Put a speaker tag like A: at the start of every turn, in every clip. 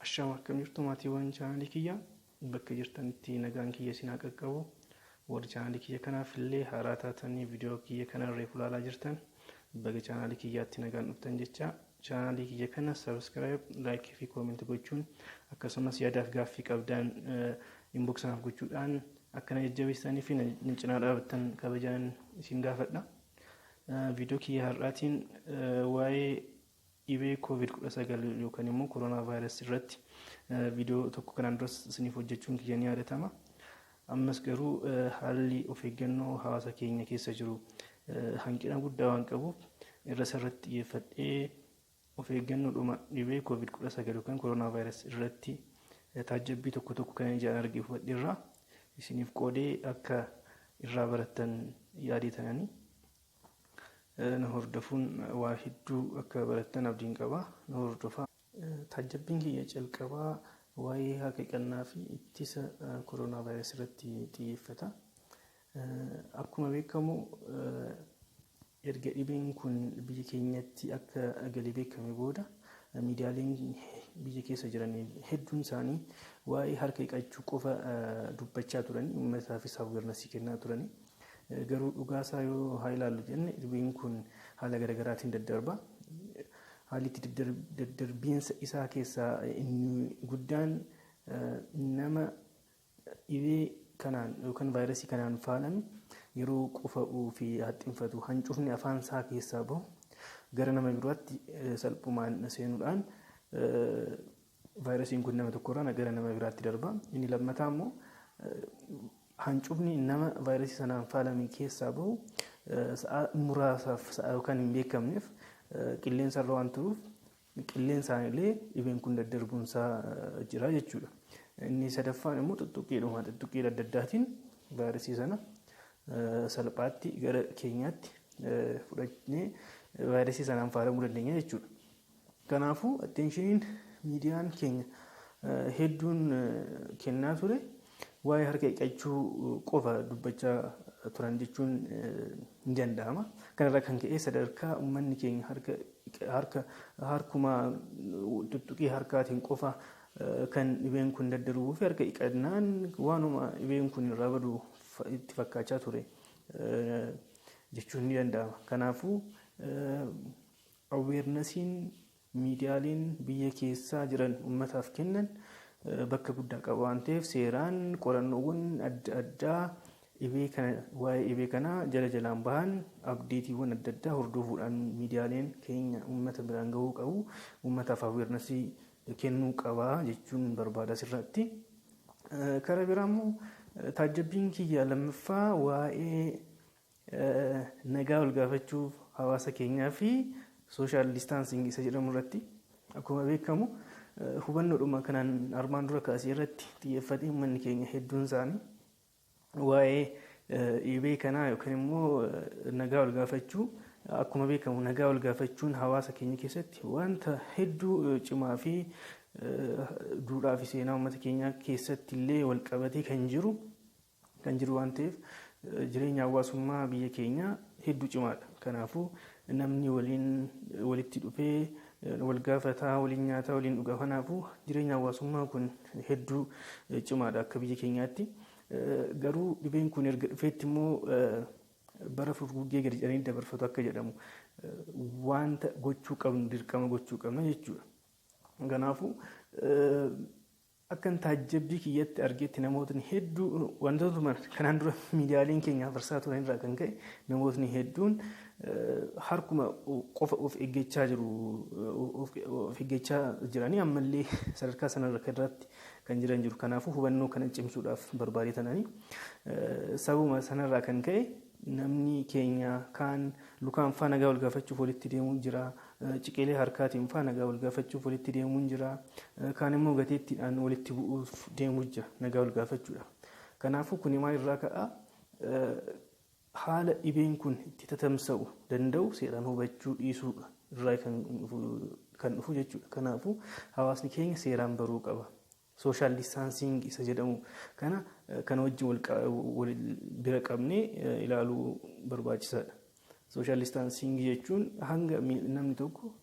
A: Ashama, akkam jirtu maatiiwwan chaanalii kiyya? Bakka jirtanitti nagaan kiyya isin haa qaqqabu. Warri chaanalii kiyya kanaaf illee haaraa taatanii viidiyoo kiyya kana reefu ilaalaa jirtan, baga chaanalii kiyyaatti nagaan dhuftan jecha, chaanalii kiyya kana subscribe, like fi comment gochuun, akkasumas yaadaaf gaaffii qabdan inbox naaf gochuudhaan akka na jajjabeessanii fi na cinaa dhaabattan kabajaan isin gaafadha. Viidiyoo kiyya har'aatiin waa'ee dhibee COVID-19 yookaan immoo koronaa vaayirasii irratti viidiyoo tokko kanaan duras isiniif hojjechuun kiyya ni yaadatama. Ammas garuu haalli of eeggannoo hawaasa keenya keessa jiru hanqina guddaa waan qabuuf, irra isarratti xiyyeeffadhee of eeggannoodhuma dhibee COVID-19 yookaan koronaa vaayirasii irratti taajjabbii tokko tokko kan ijaan argee hubadhe isiniif qoodee akka irraa barattan yaadeetananii na hordofuun waa hedduu akka barattan abdiin qaba. Na hordofaa. Taajjabbiin kiyya calqabaa waa'ee harka dhiqannaa fi ittisa koronaa vaayirasii irratti xiyyeeffata. Akkuma beekamu, erga dhibeen kun biyya keenyatti akka galee beekame booda, miidiyaaleen biyya keessa jiran hedduun isaanii waa'ee harka dhiqachuu qofa dubbachaa turanii, uummataafis awareness kennaa turanii. Garuu dhugaasaa yoo haa ilaallu jenne, dhibeen kun haala garaagaraatiin daddarba. Haalli itti daddarbiinsa isaa keessaa inni guddaan, nama dhibee kanaan yookaan vaayirasii kanaan faalame yeroo qufa'uu fi haxxinfatu, hancufni afaan isaa keessaa bahu gara nama biraatti salphumaan seenuudhaan vaayirasiin kun nama tokkorraa gara nama biraatti darba. Inni lammataa immoo, hancufni nama vaayirasii sanaan faalame keessaa bahu sa'a muraasaaf, sa'a yookaan hin beekamneef qilleensa irra waan turuuf, qilleensaan illee dhibeen kun daddarbuunsaa jira jechuudha. Inni sadaffaan immoo tuttuqqiidhuma, tuttuqqii adda addaatiin vaayirasii sana salphaatti gara keenyaatti fudhannee vaayirasii sanaan faalamuu dandeenya jechuudha. Kanaafuu attentioniin miidiyaan keenya hedduun kennaa ture waa'ee harka dhiqachuu qofa dubbachaa turan jechuun ni danda'ama. Kanarraa kan ka'e, sadarkaa uummanni keenya harka harka harkuma tuttuqii harkaatiin qofa kan dhibeen kun daddarbuu fi harka dhiqannaan waanuma dhibeen kun irraa badu itti fakkaachaa ture jechuun ni danda'ama. Kanaafuu awarenessiin miidiyaaleen biyya keessaa jiran uummataaf kennan bakka guddaa qaba waan ta'eef, seeraan qorannoowwan adda addaa dhibee kana, waa'ee dhibee kanaa jala jalaan bahan, updateiiwwan adda addaa hordofuudhaan miidiyaaleen keenya uummata biraan gahuu qabu, uummataaf awareness kennuu qaba jechuun barbaada asirratti. Karaa biraa immoo, taajjabbiin kiyya lammaffaa waa'ee nagaa wal gaafachuuf hawaasa keenyaa fi social distancing isa jedhamu irratti, akkuma beekamu, hubannoodhuma kanaan armaan dura kaasee irratti xiyyeeffatee uummanni keenya hedduun isaanii waa'ee dhibee kanaa yookaan immoo nagaa wal gaafachuu, akkuma beekamu nagaa wal gaafachuun hawaasa keenya keessatti wanta hedduu cimaa fi duudhaa fi seenaa uummata keenyaa keessatti illee wal qabatee kan jiru waan ta'eef, jireenya hawaasummaa biyya keenyaa hedduu cimaadha. Kanaafuu namni waliin walitti dhufee wal gaafataa, waliin nyaataa, waliin dhugaa. Kanaafuu jireenya hawaasummaa kun hedduu cimaadha akka biyya keenyaatti. Garuu dhibeen kun erga dhufeetti immoo, bara furguggee gadi jedhanii dabarfatu akka jedhamu, wanta gochuu qabnu dirqama gochuu qabna jechuudha. Kanaafuu akkan taajjabbii kiyyatti argetti, namootni hedduu wantootuma kanaan dura miidiyaaleen keenya afarsaa turan irraa kan ka'e, namootni hedduun harkuma qofa of eeggachaa jiru, of eeggachaa jiranii ammallee sadarkaa sanarra irratti kan jiran jiru. Kanaafuu hubannoo kana cimsuudhaaf barbaadee tananii, sababuma sanarraa kan ka'e, namni keenya kaan lukaan faa nagaa wal gaafachuuf walitti deemuun jira. Ciqilee harkaatiin faa nagaa wal gaafachuuf walitti deemuun jira. Kaan immoo gateettiidhaan walitti bu'uuf deemuu jira nagaa wal gaafachuudha. Kanaafuu kuni maal irraa ka'a? Haala dhibeen kun itti tatamsa'u danda'u seeraan hubachuu dhiisuu irraa kan dhufu jechuudha. Kanaafuu hawaasni keenya seeraan baruu qaba. Social distancing isa jedhamu kana kana wajjin wal bira qabnee ilaaluu barbaachisaadha. Social distancing jechuun hanga namni tokko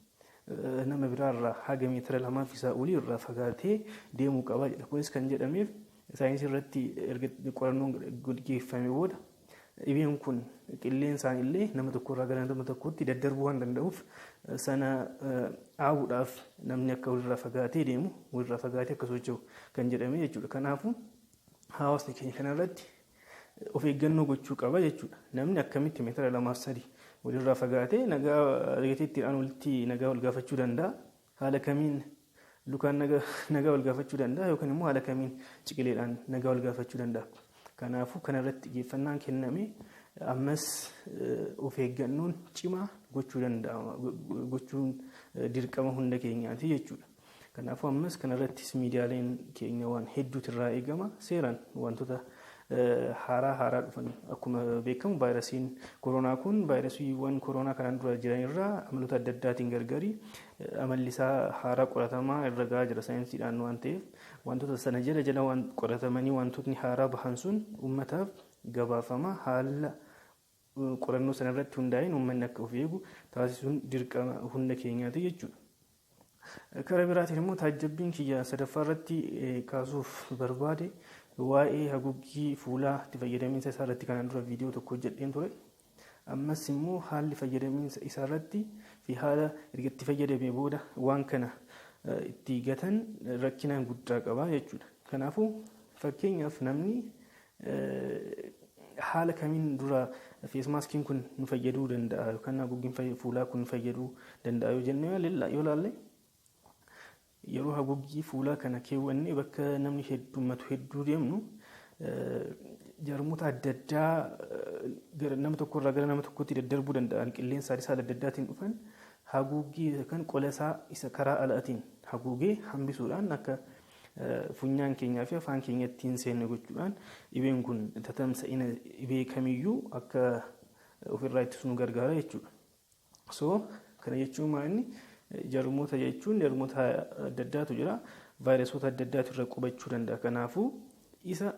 A: nama biraarraa haga meetira 2 fi isaa olii irraa fagaatee deemuu qaba jedha. Kunis kan jedhameef saayinsii irratti erga qorannoon gaggeeffame booda dhibeen kun qilleensaan illee nama tokkorraa gara nama tokkootti daddarbuu waan danda'uuf sana dhaabuudhaaf namni akka walirraa fagaatee deemu, walirraa fagaatee akka socho'u kan jedhame jechuudha. Kanaafuu hawaasni keenya kanarratti of eeggannoo gochuu qaba jechuudha. Namni akkamitti meetira 2 fi 3 walirraa fagaatee nagaa gateettiidhaan walitti nagaa wal gaafachuu danda'a? Haala kamiin lukaan nagaa wal gaafachuu danda'a yookaan immoo haala kamiin ciqileedhaan nagaa wal gaafachuu danda'a? Kanaafuu kanarratti xiyyeeffannaan kenname ammas of eeggannoon cimaa gochuu danda'ama, gochuun dirqama hunda keenyaati jechuudha. Kanaafuu ammas kanarrattis miidiyaaleen keenya waan hedduutu irraa eegama. Seeraan wantoota haaraa haaraa dhufan, akkuma beekamu vaayirasiin koronaa kun vaayirasiiwwan koronaa kanaan dura jiran irraa amaloota adda addaatiin gargari amalli isaa haaraa qoratamaa irra gahaa jira saayinsiidhaan waan ta'eef, wantoota sana jala jala waan qoratamanii wantootni haaraa bahan sun uummataaf gabaafama. Haala qorannoo sana irratti hundaa'een uummanni akka of eegu taasisuun dirqama hunda keenyaati jechuudha. Karaa biraatiin immoo taajjabbiin kiyya sadaffaa irratti kaasuuf barbaade waa'ee haguuggii fuulaa itti fayyadamiinsa isaa irratti kanaan dura viidiyoo tokko hojjedheen ture. Ammas immoo haalli fayyadamiinsa isaa irratti fi haala erga itti fayyadamee booda waan kana itti gatan rakkina guddaa qaba jechuudha. Kanaafuu fakkeenyaaf namni haala kamiin dura face maskiin kun nu fayyaduu danda'a yookaan haguuggiin fuulaa kun nu fayyaduu danda'a yoo jennee yoo ilaalle, yeroo haguuggii fuulaa kana keewwannee bakka namni heddummatu hedduu deemnu jarmoota adda addaa nama tokkorraa gara nama tokkotti daddarbuu danda'an qilleensa haala adda addaatiin dhufan haguuggii yookaan qola isaa isa karaa alaatiin haguugee hambisuudhaan akka funyaan keenyaa fi afaan keenyatti hin seenne gochuudhaan dhibeen kun tatamsa'ina dhibee kamiyyuu akka ofirraa ittisuu nu gargaara jechuudha. So kana jechuun maal? Jarmoota jechuun jarmoota adda addaatu jira. Vaayirasoota adda addaatu irra qubachuu danda'a. Kanaafuu isa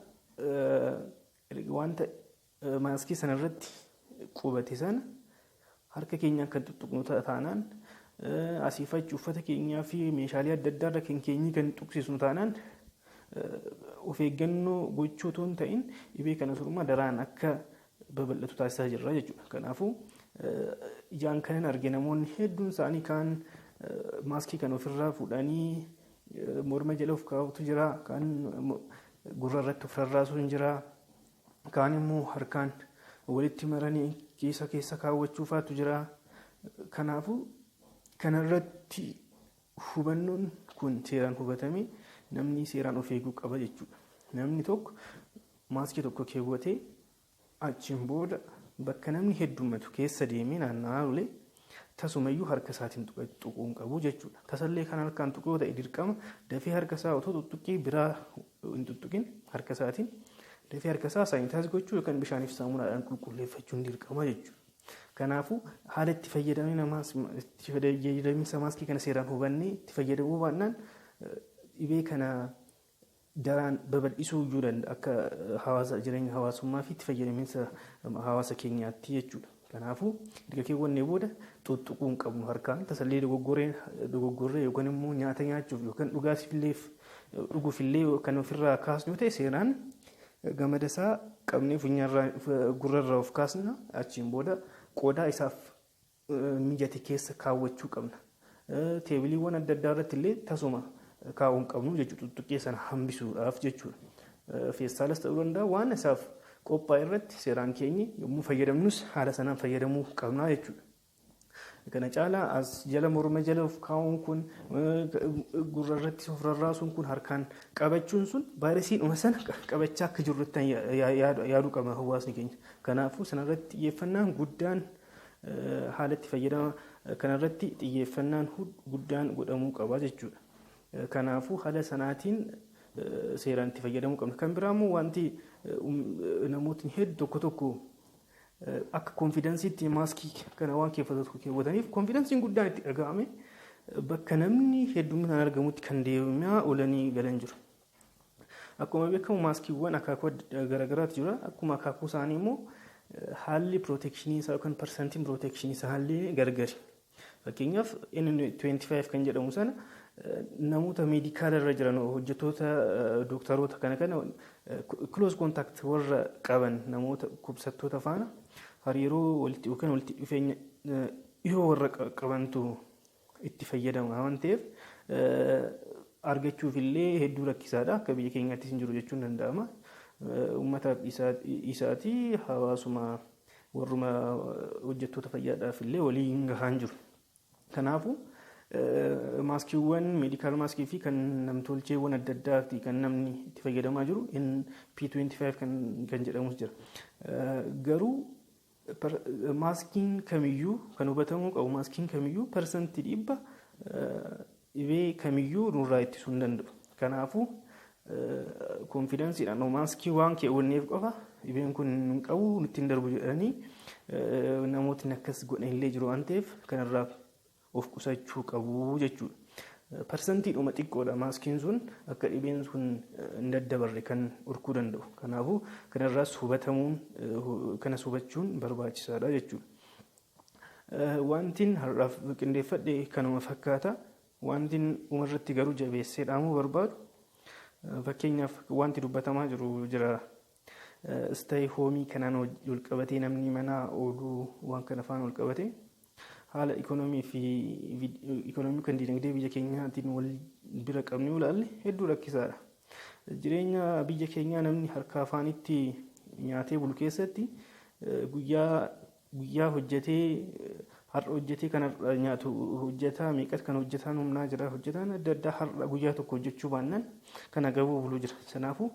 A: wanta maaskii sana irratti qubate sana harka keenyaan kan tuttuqnu taanaan, asii fi achi uffata keenyaa fi meeshaalee adda addaa irra kan keenyii kan tuqsiisnu taanaan, of eeggannoo gochuu otoo hin ta'in dhibee kana surmaa daraan akka babal'atu taasisaa jirra jechuudha. Kanaafuu ijaan kanan arge namoonni hedduun isaanii kaan maaskii kan ofirraa fuudhanii morma jala of kaa'utu jira, kaan gurra irratti of rarraasuun jira, kaan immoo harkaan walitti maranii keessa keessa kaawwachuufaatu jira. Kanaafuu kanarratti hubannoon kun seeraan hubatamee namni seeraan of eeguu qaba jechuudha. Namni tokko maaskii tokko keewwatee achiin booda bakka namni heddummatu keessa deemee naanna'aa olee tasumayyuu harka isaatiin tuquu hin qabu jechuudha. Tasallee kan harkaan tuquu yoo ta'e, dirqama dafee harka isaa otoo tuttuqqii biraa hin tuttuqin harka isaatiin dafee harka isaa sanitize gochuu yookaan bishaaniif saamunaadhaan qulqulleeffachuun dirqama jechuudha. Kanaafuu haala itti fayyadamina itti fayyadamiinsa maaskii kana seeraan hubannee itti fayyadamuu baannaan dhibee kana daraan babal'isuu iyyuu danda'a akka hawaasa jireenya hawaasummaa fi itti fayyadamiinsa hawaasa keenyaatti jechuudha. Kanaafuu erga keewwannee booda tuttuquu hin qabnu harkaan. Tasallee dogoggorree yookaan immoo nyaata nyaachuuf yookaan dhugaatiifillee dhuguufillee kan ofirraa kaasnu ta'e, seeraan gamada isaa qabnee funyaarraa gurrarraa of kaasna. Achiin booda qodaa isaaf mijate keessa kaawwachuu qabna. Teebiliiwwan adda addaa irratti illee tasuma kaa'uu hin qabnu jechuudha, tuttuqqee sana hambisuudhaaf jechuudha. Feestaalas ta'uu danda'a, waan isaaf qophaa'e irratti seeraan keenyi yommuu fayyadamnus haala sanaan fayyadamuu qabna jechuudha. Kana caalaa as jala morma jala of kaa'uun kun, gurra irratti of rarraasuun kun, harkaan qabachuun sun vaayirasiidhuma sana qabachaa akka jirrutti yaaduu qaba hawaasni keenya. Kanaafuu sanarratti xiyyeeffannaan guddaan, haala itti fayyadama kanarratti xiyyeeffannaan guddaan godhamuu qaba jechuudha. Kanaafuu haala sanaatiin seeraan itti fayyadamuu qabna. Kan biraa immoo wanti namootni hedduu tokko tokko akka confidenceiitti maaskii kana waan keewwataniif confidenceiin guddaan itti dhaga'ame bakka namni hedduminaan argamutti kan deemaa oolanii galan jiru. Akkuma beekamu maaskiiwwan akaakuu garaagaraatu jira. Akkuma akaakuu isaanii immoo haalli protectionii isaa yookaan percentiin protectionii isaa haalli gargari. Fakkeenyaaf N25 kan jedhamu sana namoota medical irra jiran, hojjettoota, dooktaroota kana kana close contact warra qaban, namoota dhukkubsattoota faana hariiroo walitti yookaan walitti dhufeenya dhiyoo warra qabantu itti fayyadama waan ta'eef, argachuuf illee hedduu rakkisaadha. Akka biyya keenyaattis hin jiru jechuun danda'ama. Uummataaf isaatii hawaasuma warruma hojjettoota fayyaadhaaf illee waliin gahaa hin jiru. Kanaafuu maaskiiwwan, medical maaskii fi kan namtolcheewwan adda addaati kan namni itti fayyadamaa jiru, P25 kan jedhamus jira. Garuu maaskiin kamiyyuu, kan hubatamuu qabu, maaskiin kamiyyuu 100% dhibee kamiyyuu nurraa ittisuu hin danda'u. Kanaafuu confidenceiidhaan maaskii waan keewwanneef qofa dhibeen kun hin qabu, nutti hin darbu jedhanii namootni akkas godhan illee jiru waan ta'eef, kanarraa of qusachuu qabu jechuudha. Parsantiidhuma xiqqoodha maaskiin sun akka dhibeen sun hin daddabarre kan dhorkuu danda'u. Kanaafuu kanarraas hubatamuun, kanas hubachuun barbaachisaadha jechuudha. Wantiin har'aaf qindeeffadhe kanuma fakkaata. Wantiin umarratti garuu jabeessee dhaamuu barbaadu, fakkeenyaaf wanti dubbatamaa jiru jira. Stay home kanaan wal qabatee, namni manaa ooluu waan kana faana wal qabatee, haala ikonoomii fi ikonoomii kan dinagdee biyya keenyaatiin wal bira qabnee ilaalle hedduu rakkisaadha. Jireenya biyya keenyaa namni harka afaanitti nyaatee bulu keessatti, guyyaa guyyaa hojjetee, har'a hojjetee kan har'a nyaatu hojjetaa meeqas kan hojjetaan humnaa jira, hojjetaan adda addaa har'a guyyaa tokko hojjechuu baannaan kana gabuu buluu jira. Kanaafuu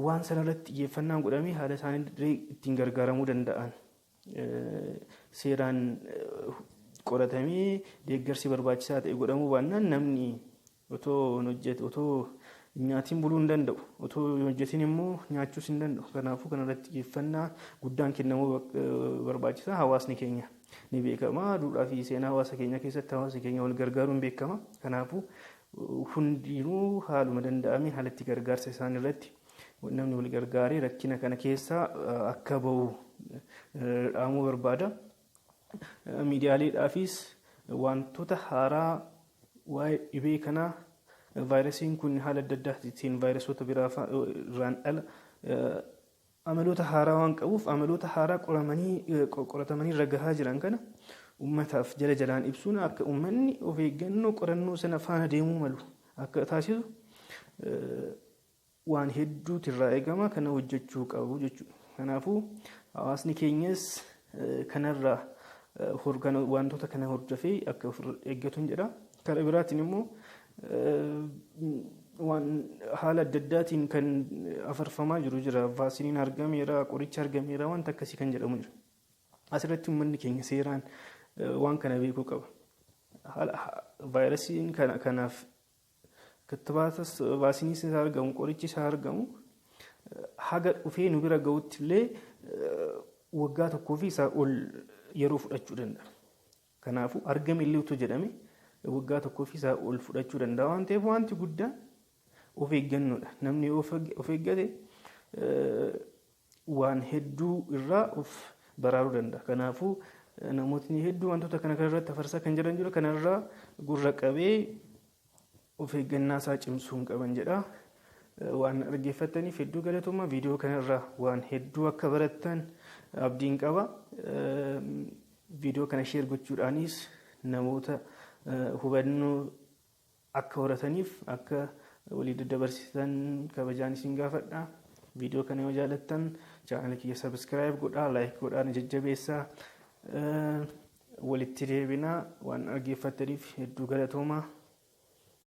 A: waan sanarratti xiyyeeffannaan godhamee haala isaanii ittiin gargaaramuu danda'an seeraan qoratamee deeggarsi barbaachisaa ta'e godhamuu baannaan, namni otoo hin hojjetu, otoo nyaatiin buluu hin danda'u, otoo hin hojjetin immoo nyaachuus hin danda'u. Kanaafuu kanarratti xiyyeeffannaa guddaan kennamuu barbaachisaa. Hawaasni keenya ni beekama, duudhaa fi seenaa hawaasa keenya keessatti hawaasni keenya wal gargaaruun beekama. Kanaafuu hundinuu haaluma danda'ameen haalatti gargaarsa isaan irratti namni wal gargaaree rakkina kana keessaa akka bahu dhaamuu barbaada. Miidiyaaleedhaafis wantoota haaraa waa'ee dhibee kanaa, vaayirasiin kun haala adda addaatiin vaayirasoota biraa irraan ala amaloota haaraa waan qabuuf, amaloota haaraa qoramanii qoratamanii irra gahaa jiran kana uummataaf jala jalaan ibsuun akka uummanni of eeggannoo qorannoo sana faana deemuu malu akka taasisu waan hedduutu irraa eegama, kana hojjechuu qabu jechuudha. Kanaafuu hawaasni keenyas kanarraa wantoota kana hordofee akka of eeggatu jedha. Karaa biraatiin immoo waan haala adda addaatiin kan afarfamaa jiru jira. Vaccineiin argameera, qoricha argameera, wanta akkasii kan jedhamu jira. Asirratti uummanni keenya seeraan waan kana beekuu qaba. Vaayirasiin kanaaf kittibaatas, vaccineiis isaa argamu, qorichi isaa argamu, haga dhufee nu bira gahutti illee waggaa tokkoo fi isaa ol yeroo fudhachuu danda'a. Kanaafuu argame illee utuu jedhame waggaa tokkoo fi isaa ol fudhachuu danda'a waan ta'eef, wanti guddaan of eeggannoodha. Namni of eeggate waan hedduu irraa of baraaruu danda'a. Kanaafuu namootni hedduu wantoota kana irratti afarsaa kan jiran jiru, kanarraa gurra qabee of eeggannaa isaa cimsuu hin qaban jedha. Waan dhaggeeffattaniif hedduu galatoomaa. Viidiyoo kanarraa waan hedduu akka barattan abdiin qaba. Viidiyoo kana share gochuudhaanis namoota hubannoo akka horataniif akka walii daddabarsitan kabajaan isin gaafadha. Viidiyoo kana yoo jaalattan chaanala kiyya subscribe godhaa, like godhaa, na jajjabeessaa. Walitti deebinaa. Waan dhaggeeffattaniif hedduu galatoomaa.